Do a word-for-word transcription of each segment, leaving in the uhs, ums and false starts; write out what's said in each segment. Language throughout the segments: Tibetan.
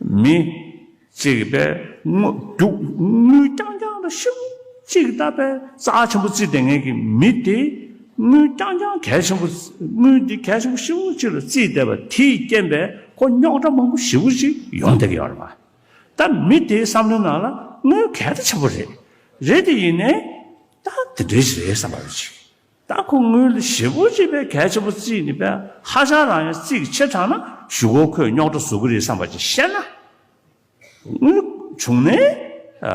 མི་གཅིག་གིས་པས་དངུལ་རྒྱུ་དངུལ་རྐྱང་རྐྱང་ལ་ཞེ་པོ་གཅིག་ད་པས་རྩ་ཆེན་པོ་བརྩིས་བསྡད་མཁན་གྱི་མི་དེ་དངུལ་རྐྱང་རྐྱང་གལ་ཆེན་པོ། དངུལ་འདི་གལ་ཆེན་པོ་ཞེ་པོ་གཅིག་ལ་བརྩིས་བསྡད་པ་དེའི་རྐྱེན་པས་ཁོ་རྙོག་དྲ་མང་པོ་ཞེ་པོ་ཅིག་ཡོང་བསྡད་ཀྱི་ཡོད་རེད་པ། ད་མི་དེའི་བསམ་བློའི་ནང་ལ་དངུལ་གལ་ད་ཆེན་པོ་རེད། རེད་དེ་ཡིན་ནའི་ད་དེ་འདྲའི་ཞིག་རེད་བསམ་པ་རེད་ཅིག་ད་ཁོ་དངུལ་ཞེ་པོ་ཅིག་པས་གལ་ཆེན་པོ་བརྩིས་ནས་པས་ཧ་ཅང་རང་ཡང་རྩིས་ཀྱི་ཆེ་དྲགས་ན་གཞུག་གུ་ཁོས་རྙོག་དྲ་བཟོ་གི་རེད་བསམ་པ་ཅིག་བཤད་ན། དངུལ་བྱུང་ནས་ཨ་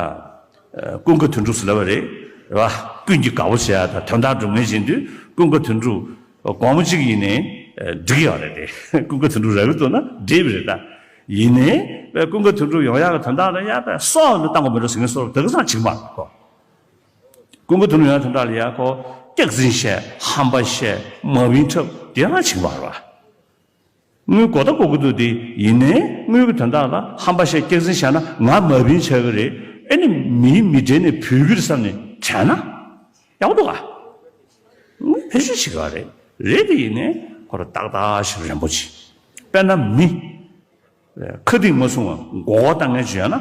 ཨ་ཀུན་དགའ་དོན་གྲུབ་ཟེར་ལབ་པ་རེད། རེད་བ། ཀུན་གྱིས་དགའ་པོ་བྱེད་ཡ་དང་དོན་དག་སྒྲུབ་མཁན་བྱེད་དུས་ཀུན་དགའ་དོན་གྲུབ་སྒོར་མོ་གཅིག་ཡིན་ནའི་ཨ་འགྲིག་ཡོད་རེད་དེ། ཀུན་དགའ་དོན་གྲུབ་རག་གི་འདུག་ན་འགྲིག་པ་རེད་ད། ཡིན་ནའི་པས་ཀུན་དགའ་དོན་གྲུབ་ཡོང་ཡག་གི་དོན་དག་ལ་ཡ་པས་སྲོག་འདི་བཏང་དགོས་མི་འགྲོ་ཟེར་མཁན་སོགས་དེ་ག་ཚང་བྱེད་ཀྱི་མ་རེད་ཁོ། ཀུན་དགའ་དོན་གྲུབ་ཡོང་ཡག་དོན་དག་ལ་ཡ་ཁོ་སྐྱག་རྫུན་བཤད་ཧམ་པ་བཤད་མ་བིན་འཁྲབ་དེ་ག་ཚང་བྱེད་ཀྱི་མ་རེད་བ། དངུལ་དགོས་ད་དགོས་ཀྱི་འདུག་དེ། ཡིན་ནའི་དངུལ་གྱི་དོན་དག་ལ་ཧམ་པ་བཤད་སྐྱག་རྫུན་བཤད་ན་ང་མ་བིན་ཆགས་ཀྱི་རེད། ཨེ་ནི་མིའི་མི་གྲལ་ནས་བུད་ཀྱི་རེད་བསམ་ནས་དྲན་ན་ཡག་པོ་འདུག་ག་དངུལ་བེད་སྤྱོད་བྱེད་དགོས་རེད། རེད་དེ་ཡིན་ནའི་ཁོ་རང་ཏག་ཏག་ཞིག་རན་པོ་བྱེད། དཔེར་ན་མི་ཁ་གཏིང་མ་བཟུང་བ་མགོ་སྐོར་བཏང་མཁན་ཅིག་ཡོད་ན།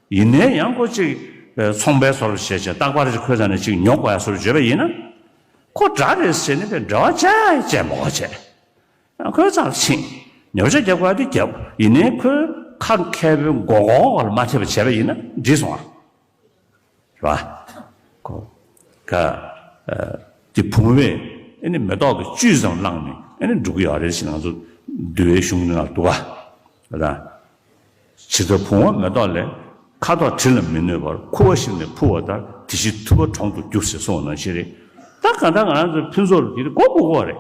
ཡིན་ནའི་ཡང་ཁོ་གཅིག་ཚོང་པའི་བཟོ་འདྲ་བྱས་བྱས་རྟག་པར་ཅིག་ཁོའི་རྩ་ནས་ཅིག་ཉོ་དགོས་ཡ་བཟོ་འདྲ་བརྗོད་པ་ཡིན་ན། ཁོ་དགྲ་རེད་ཟེར་ནས་པས་འབྲེལ་བ་བཅད་བཅད་མ་དགོས་བྱས། ཁོའི་རྩ་ལ་ཕྱིན། ཉོ་ཆ་རྒྱབ་དགོས་ཡ་དེ་རྒྱབ། ཡིན་ནའི་ཁོའི་ཁ་མཁས་པའི་མགོ་སྐོར་བ་ལ་མ་ཐེབས་པ་བྱས་པ་ཡིན་ན་འགྲིག་སོང་ཨ། རེད་བ། ཁོ་ཁ་ཨ་དེ་བུང་བས་ཨེ་ནི་མེ་ཏོག་གི་བཅུད་ཙམ་བླངས་ནས་ཨེ་ནི་འགྲོ་གི་ཡོད་རེད་ཟེར་ང་ཚོ་འདུལ་བའི་གཞུང་ནང་འདུག་ག་ད་ཇི་ལྟར་བུང་བ་མེ་ཏོག་ལས། ཁ་དོག་དྲི་ལ་མི་གནོད་པར། ཁུ་བ་ཞིམ་ནས་ཕུ་བ་ལྟར། དེ་བཞིན་ཐུབ་པ་གྲོང་དུ་འགྱུར་ཟེར་གསུངས་པ་ནང་བཞིན་རེད། ད་གང་ལྟར་ང་རང་ཚོའི་ཕུན་ཚོགས་ལ་དེ་དགོས་དགོས་དགོས་རེད།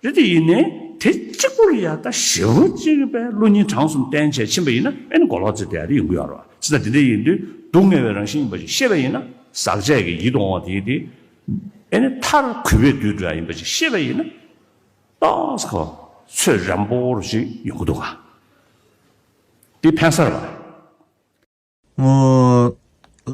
རེད་དེ་ཡིན་ནའི་དེ་གཅིག་པུ་ལ་ཡ་ད་ཞེ་པོ་གཅིག་པའི་བློ་སྙིང་བྲང་གསུམ་བསྟེན་བྱས་ཕྱིན་པ་ཡིན་ན་ཨེ་ནི་གོ་ལོག་ཙེ་དེ་ཡ་དེ་ཡོང་གི་ཡོད་རེད་བ། ཙི་ད་དེ་འདྲ་ཡིན་དུས་སྡུག་བསྔལ་བའི་རང་བཞིན་ཡིན་པ་ཞིག་ཤེས་པ་ཡིན་ན་ཟག་བཅས་ཀྱི་ཡིད་དུ་འོང་བ་དེ་དེ་ཨེ་ནི་མཐར་གུས་པས་འདུད་འགྲོ་ཡ་ཡིན་པ་ཞིག་ཤེས་པ་ཡིན་ན་ཏོག་ཙམ་ཁོ་ཚོད་རན་པོ་རུ་ཞིག་ཡོང་གི་འདུག་ག་དེ་ཕན་ས་རེད་བ། ཨོ།